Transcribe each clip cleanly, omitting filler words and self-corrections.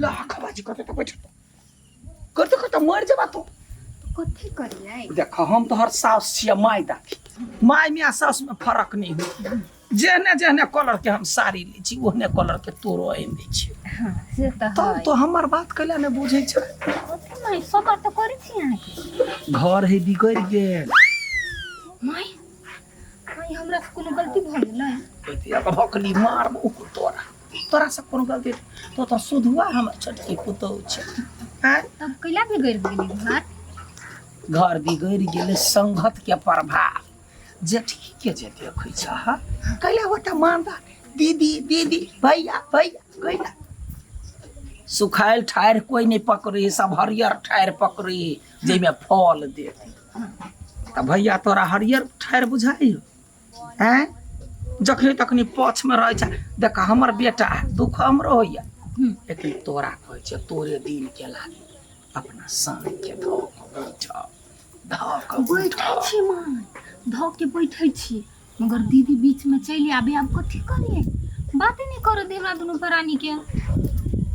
लाख बाजी करते तऽ बैठ करते करते मरि जेबा तू। कथी करियै? देख, हम तोहर साउस छियै, माय दादी, माय में आ साउस में फर्क नहीं हो। जेहने जेहने कलर के हम साड़ी लै छी, ओहने कलर के तोरो आनि दै छियै। हाँ, से तऽ तब है। तो हमर बात कैला ने बुझै छै? कथी माय, सब बात तऽ करै छी अहाँके। घर है बिगड़ि गेल। माय माय, हमरा से कोनो गलती भऽ गेलै? के भकली मारबो तोरा, तोरा से कोनो गलती तो तऽ सुधुआ हमर छोटकी पुतोहु छै, आँय? तब कैला बिगड़ि गेलै घर? घर बिगड़ि गेलै संगत के प्रभाव। जेठकी के जे देखै छह, कैला ओटा मानदा दीदी दीदी भैया भैया, कैला सुखायल ठाढ़ि कोइ नहि पकड़ै, सब हरियर ठाढ़ि पकड़ै जाहिमे फल देत। तऽ भैया तोरा हरियर ठाढ़ि बुझाइ आँय? जखनी तखनी पक्षमे रहै छै। देख, हमर बेटा है, दुख हमरो होइए, लेकिन तोरा कहै छै, तोरे दिन के लागी अपना साँझके धऽ कऽ बैठ, धऽ कऽ बैठै छी माय, धऽ के बैठै छी, मगर दीदी बीच में चलि आबे। आब कथी करिए? बाते नहीं कर दे हमरा दुनू प्राणी के।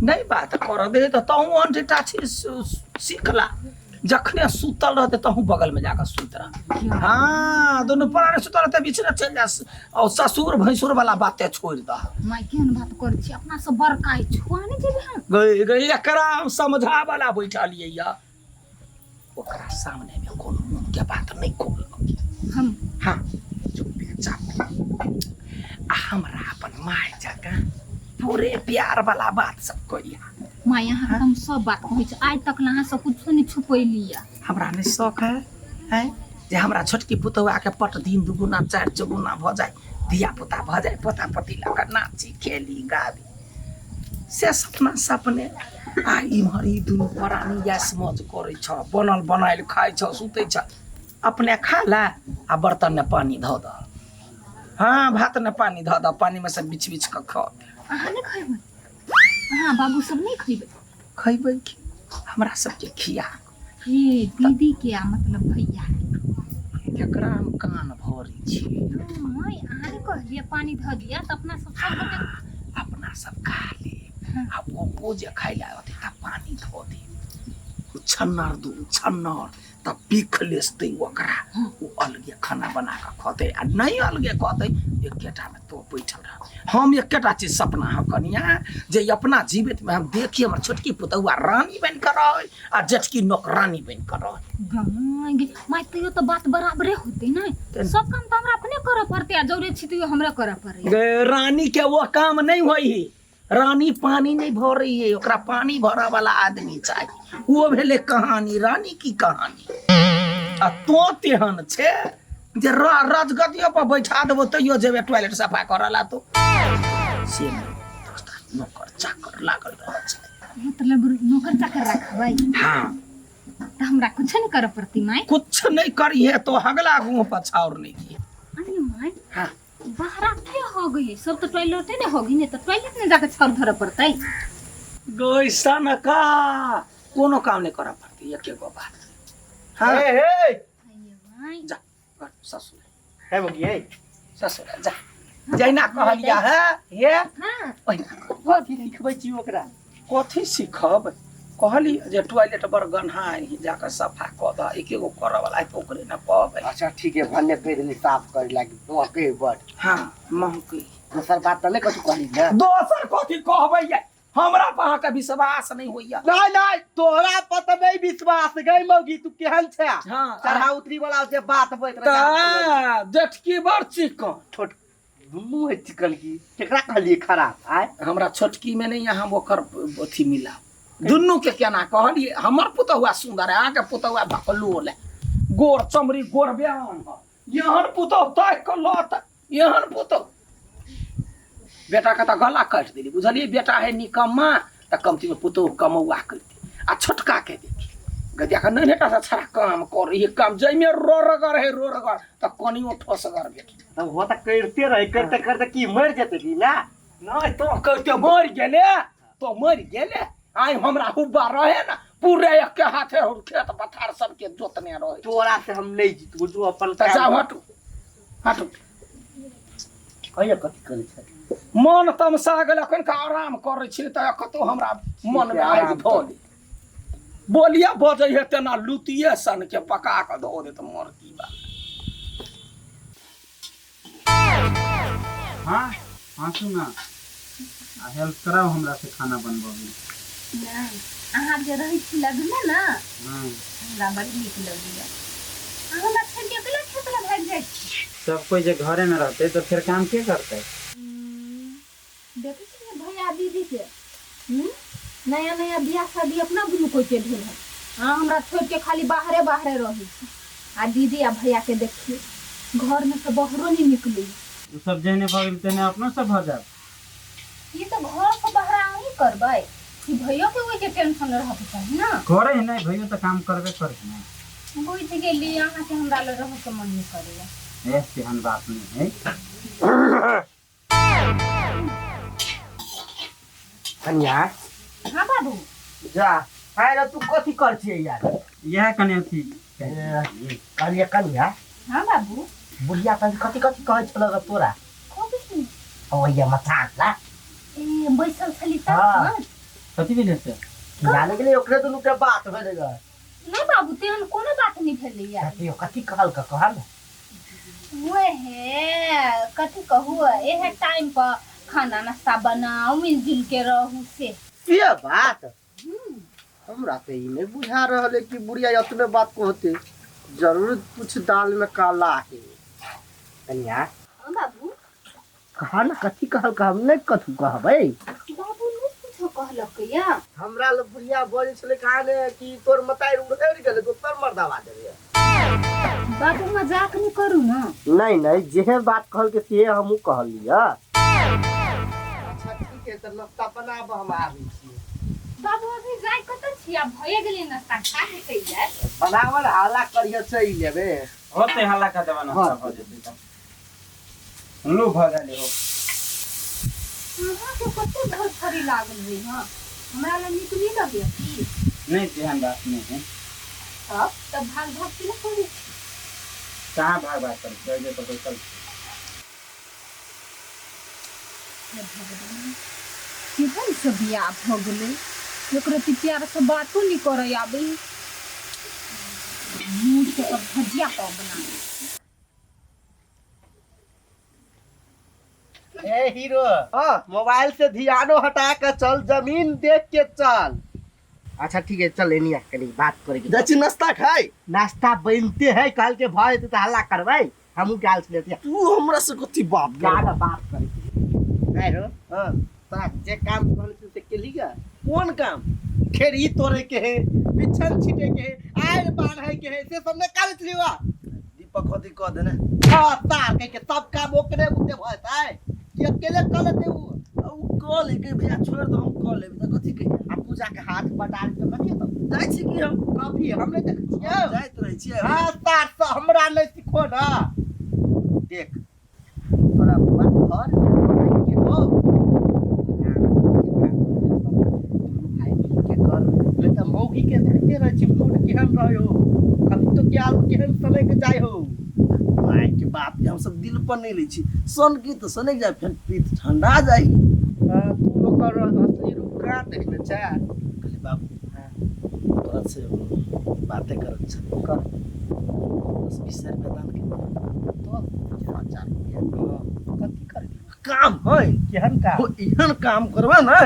नहीं बात कर दे तऽ तहूँ अनठिटा छी, सीखला। जखने सुतल रहते तहूँ बगल में जाकर सुत रह। हाँ, दुनू प्राणी सुतल रहते, बीच में चलि जा और ससुर भैंसुर वाला बाते छोड़ दह। माय, केहन बात करै छी? अपना सब बड़का है, छुआ नहीं जेबै हम। गई गई, एकरा हम समझा वाला बैठलियै या ओकरा सामने में कोनो मुंह के बात नहीं खोल। हम हाँ, चुपचाप आ हमरा अपन माय जकाँ पूरे प्यार वाला बात सब कहिया। माय, अहाँ हम सब बात कहै छी। आइ तक अहाँ सब कुछो नहीं छुपैली या। हमरा नहीं शौक है हैं जे हमरा छोटकी पुतहुआ के पट दिन दुगुना चारि चौगुना भऽ जाय, धिया पुता भऽ जाय, पोता पोती लऽ कऽ नाची खेली गाबी, से सपना सपने। आ इम्हर ई दुनू प्राणी यैस मौज करै छ, बनल बनायल खाइ छ, सुतै छ। अपने खा ले आ बर्तन में पानी धऽ दह। हाँ, भात में पानी धऽ दह, पानी में से बिछ बिछ कऽ खा। अहाँ नहि खैबै? अहाँ बाबू सब नहि खैबै? खैबै की, हमरा सबके खिया। हे दीदी के आ मतलब भैया केकरा हम कान भरै छी? माय, अहाँ नहि कहलियै पानी धऽ दिअ तऽ अपना सब सब गोटे अपना सब खा ले आ ओ जे खाइ लए अथी तऽ पानी धऽ दे। ओ छन्नर दू छन्नर तऽ पीख लेसतै ओकरा, ओ अलगे खाना बना कऽ खतै आ नहि अलगे कहतै, एकेटामे तो बैठल रह। हम एकेटा चीज सपना है कनिया, जे अपना जीवित में हम देखी हमर छोटकी पुतहुआ रानी बनि कऽ रहै आ जेठकी नौकरानी बनि कऽ रहै। गमाय माय, तैयो तऽ बात बराबरे होतै ने? सब काम तऽ हमरा अपने करऽ पड़तै आ जौरे छी तैयो हमरा करऽ पड़ै। गे, रानी के वो काम नहीं होई है। रानी पानी नहीं भरै है, ओकरा पानी भरऽ वाला आदमी चाही। वो भेलै कहानी, रानी की कहानी। आ तो तेहन छै जे राजगद्दियो पर बैठा देबो तैयो जेबे टॉयलेट सफा करऽ ला तो। से नहि, दोस्ता नौकर चाकर लागल रहै छै। मतलब नौकर चाकर रखबै? हाँ। तऽ हमरा कुछ नहीं करऽ पड़तै माय? कुछ नहीं करिहे तो हगला गुह पछाउर नहीं की। अरे माय। हाँ। बाहरा के हो गई सब तऽ टॉयलेटे ने हो गई ने, तऽ टॉयलेट ने जाके छर धरऽ पड़तै। गैसन का कोनो काम नहीं करऽ पड़तै, एके गो बात। हाँ। हे हे। अये माय। जा घर ससुर। हे बगी हे। ससुर जा, जहिना कहलिया है हे। हाँ। ओहिना कर। कथी सिखबै छी ओकरा? कथी सीखब? कहली जे टॉयलेट बड़ गन्हा है, जाकर सफा कऽ दह। एके गो करऽ वाला है तऽ ओकरे ने कहबै। अच्छा ठीक है, भन्ने कहि देली साफ करे लागी, बहके बड़। हाँ, महकै। दोसर बात तऽ नहि कथी कहली ने? दोसर कथी कहबै ये? हमरा पर अहाँके विश्वास नहि होइया। नहीं नहीं, तोरा पर तऽ नहीं विश्वास गई मौगी, तू केहन छै? हाँ। चढ़ा उतरी वाला जे बात होइत रहे। तऽ जेठकी बड़ चिकन। छोट दुनू है चिकन की, केकरा कहलिए खराब आय? हमरा छोटकी में नहीं, हम ओकर अथी मिला दुनू के केना कहलिए। हमर पुतहुआ सुंदर है, अहाँके पुतहुआ भकलोल है, गोर चमड़ी गोर बयान है। एहन पुतहु ताकि कऽ लत, एहन पुतहु बेटा के तऽ गला काटि देली, बुझलियै? बेटा है निकम्मा तऽ कमती में पुतहु कमौआ करती। आ छोटका के देखी गदिया के नन्हेटा से छड़ा काम कर ये काम, जाहिमे रोरगर है रोरगर तऽ कनियो ठोसगर भेट। तब हो तऽ करिते रहे, करिते करिते की मरि जेतै की ना? नहि तो करिते मरि गेले तो मरि गेले। आइ हमरा हुब्बा रहे ना, पूरे एके हाथे हम खेत पथार सबके जोतने रहे। तोरा से हम नहीं जीतबो, जो अपन तऽ काम जाउ, हटू हटू। कहिया कथी करै छै? मन तमसा गेल अखन का आराम करै छी तऽ कतौ हमरा मनमे आगि धऽ दे बोलिया बजै है तेना लुतिये सन के पका कऽ धो देत मरती बा। हाँ हाँसू ना आ हेल्प कराउ हमरा से खाना बनबऽमे। नहि, अहाँ जे रहै छी लगमे ने, हमरा बड़ नीक लगैया। अहाँ हमरा छोड़ि कऽ अकेला खेत लए भागि जाइ छी। सब कोई जे घरे में रहते तो फिर काम के करते? देखै छी ने भैया दीदी के, नया नया बियाह शादी अपना दुनू कोई के भेल है, अहाँ हमरा छोड़ि के खाली बाहरे बाहरे रहै छी, आ दीदी आ भैया के देखियौ घर में से बाहरो नहीं निकलै। ओ सब जेहने भऽ गेल तेहने अपनो सब भऽ जायब। ई तऽ घर से बाहर अहीं करबै कि भैयो के ओहिके टेंशन रहके चाही ने? करे है नहीं, भैयो तऽ काम करबे करे है नहीं। बुझि गेली, अहाँके हमरा लग रहके मन नहीं करैया। ए तेहन बात नहीं है। कनिया। हाँ बाबू। जा आइ रे, तू कथी कर छियै यार? इएह कनि अथी। कहलियै कनिया। हाँ बाबू। बुढ़िया तनी कथी कथी कहै छल ग तोरा? कथी? ओ ये मचान ला। ए बैसल छली त। हाँ। कथी भेलै से? जाने के लिए ओकरे दुनू के बात भेलै ग। नहीं बाबू, तेहन कोनो बात नहीं भेलै यार। कथी कथी कहल क कहल? वहे कथी कहू, एहे टाइम पर खाना नाश्ता बनाओ, मिलजुल के रहू से। ये बात हमरा तो ई नहीं बुझा रहल है कि बुढ़िया इतने बात कहते, जरूर कुछ दाल में काला है। कन्या। हाँ बाबू। कहा ना कथी कहल का, हम नहीं कथू कहबै। बाबू नहीं कुछो कहलक या। हमरा लग बुढ़िया बजै छलै कहा ने कि तोर मताई उड़े गेलै दोसर मर्दावा देबै। बाबू मजाक नहीं करू ना। नहीं नहीं, जेहे बात कहल के से हमहू कहलियै। अच्छा ठीक है, तऽ नाश्ता बनाब, हम आबै छी। बाबू अभी जाय कतऽ छी? आब भए गेलै नाश्ता, खा के चलि जायब। बनावल हाला करिय चलि लेबै। होते हल्ला कर देबा नाश्ता भऽ जेतै तऽ। लू भऽ गेलै हो। अहाँके कते धड़फड़ी लागल है? हँ, हमरा लग नीक नहि लगैया की? नहीं तेहन बात नहीं है। तब तब भाग भाग केना करै छी? कहाँ भाग भाग करै छी, जे तऽ बैसल छी। हे भगवान, केहन से बियाह भऽ गेलै, एक रति प्यारसँ बातो नहि करऽ आबै। मुँह के तऽ भजिया पाव बना दै। ए हीरो। हाँ, मोबाइल से ध्यानो हटा के चल, जमीन देख के चल। अच्छा ठीक है, चल एनिया कनी बात करे के। जाइ छी नाश्ता खाइ। नाश्ता बनते है, कहल के भय जेतै तऽ हल्ला करबै, हमहूँ गेल छलियै तऽ। तू हमरा से कथी बात जा करबै? ना बात करे के। नहीं रो। हाँ। तोरा जे काम कहल छी से केली गा? कोन काम? खेरी तोड़े के है, बिछन छीटे के है, आयर बांधे के है, से सब ने काज छलियै वा। दीपक कथी कह देने? हाँ, तार कह के सब काम ओकरे बुते भऽ जेतै कि अकेले कऽ लेतै उ? आ उ कऽ ले के भैया, छोड़ि दे, हम कऽ लेबै तऽ कथी कहिया? आ पूजा के हाथ बटा तऽ कथी हेतौ? जाइ छी कि हम? कॉफी हम नहि देखै छियौ। जाइत रहै छियै। हाँ, तार से हमरा नहि सिखो ना। देख, तोरा बुआ घर के हो, दुनू भाई मिल के कर, नहीं तऽ मौगी के देखते रहै छी मूड केहन रहै हो, कभी तो के आलू केहन समय के जाइ हो। माय के बाप के हमसब दिल पर नहि लै छी। सन की तऽ सनकि जाइ, फेर पीठ ठंडा जाइ। हाँ, तू ओकर असली रूप कहाँ देखने छै? कहली बाबू, तोरा से बातें करक छै। कर। 10-20 हजार रुपया दान के। 10,000 रुपया कथी करबी? काम है। केहन काम? हो, एहन काम करबे ने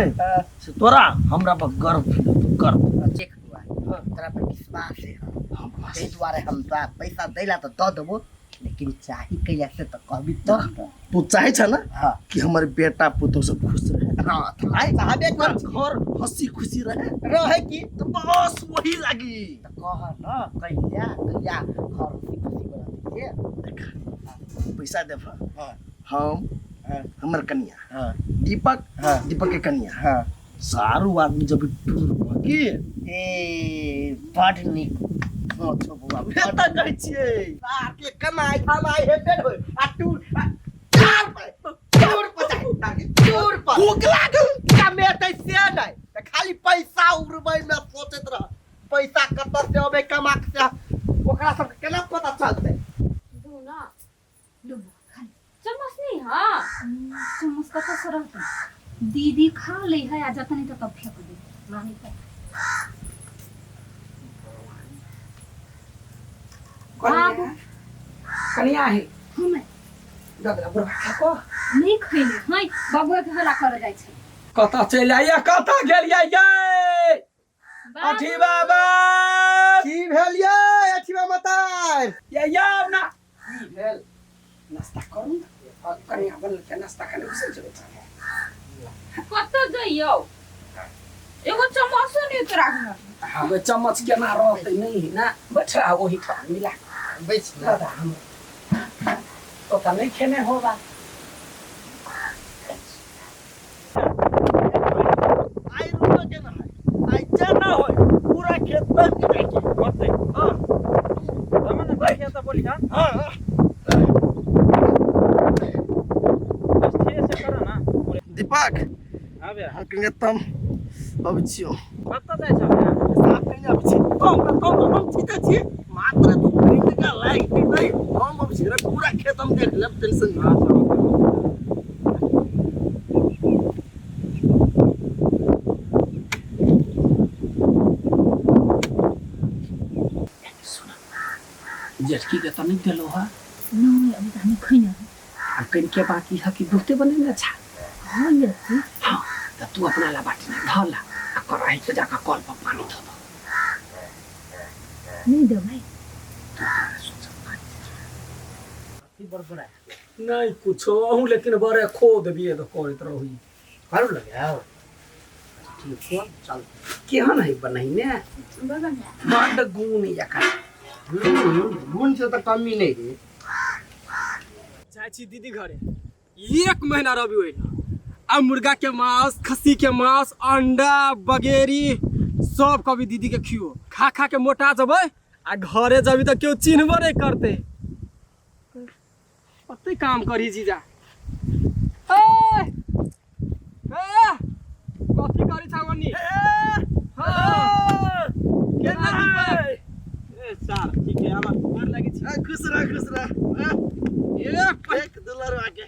से तोरा हमरा पर गर्व फील होतो, गर्व। देख बुआ, तोरा पर विश्वास है ताहि दुआरे हम तोरा पैसा दैला तऽ दऽ देबो, लेकिन चाही कैला से तऽ कहबी तब ने। तू चाहे छ ना हाँ। कि हमर बेटा पुतोह सब खुश रहे? हाँ, आइ चाहबे कर छी। घर हंसी खुशी रहे। रहे की। तो बस वही लागी। तऽ कह न कहिया कहिया घर हंसी खुशी में रहतै से। देख, पैसा देब। हाँ। हम, हाँ। हमर कनिया, हाँ। दीपक, हाँ। दीपक के कनिया, हाँ। सारू आदमी जब टूर पर की। ए बड नीक सोच छौ बौआ। उहे तऽ कहै छियै। सार के कमाई धमाई हेबे ने होय आ टूर आ चार पर टूर पर जाय, ताकि टूर पर भूख लागल। कमेतै से नहि तऽ खाली पैसा उड़बै मे सोचैत रह, पैसा कतऽ से अबै कमा के से ओकरा सबके केना पता चलतै? दू ना लू खा ले। चम्मच नहीं है? हाँ चम्मच कतऽ से रहतै दीदी खा लै है आ जतनी तब फेंक दे नहीं तऽ बाबू कनिया है हमे दगला बुढ़वा खाको नहीं खैले हैं बाबुआ के हल्ला करे जाइ छै कतऽ चलि आइया कतऽ गेलियै यै अथी बाबा की भेल यै अठीबा मतार ये यौ ना की भेल नाश्ता करू ने कनिया बनल के नाश्ता खाने घुसल चलै कतऽ जइयौ एगो चम्मचो नहि तोरा घर हमे चम्मच केना रहतै नहि ना बैठ रहा ओही ठाम मिला बैठ दादा हम तो तऽ नहि खेने होबा आई रुको के ना है आई जाना होय पूरा खेत पर के जाके होतै हां तब ने देखिए तऽ बोली हां हां हां बस ठीक से करो ना दीपक हां बे हम कने तम अब छियो कतऽ जाइ छौ बे? साफ कने अब छी तम तम हम छी त छी मात्र तू प्रिंट का लाइक नहीं हम अब छी पूरा खेत हम देख लेब टेंशन नहीं अच्छा ओके। जेठकी के तऽ नहि देलो है नहीं अभी तऽ हम खैने आ कनिके बाकी है कि बहुते बनेने छा हाँ ये हाँ तऽ तू अपना ला बाटी में धऽ ला आ कढ़ाई के जाकर कल पर पानी धऽ दो नहीं देबै नहीं कुछो अहूँ लेकिन बड़े खोद भी तो करैत रही करू लगे आओ ठीक हो चल केहन है बनैने बड्ड गुण एकर गुण से तऽ कमी नहीं रे जाइ छी दीदी घरे एक महीना रहबी ओहिठाम आ मुर्गा के मांस खस्सी के मांस अंडा बगेरी सब कभी दीदी के खियो खा खा के मोटा जेबै आ घरे जबी तऽ केओ चिन्हबो नहि करतै कते काम करी जीजा ए ए कथी करी छौ गनी हाँ केना दीपक ए सार ठीक है आब गोर लागै छी खुश रह खुश रह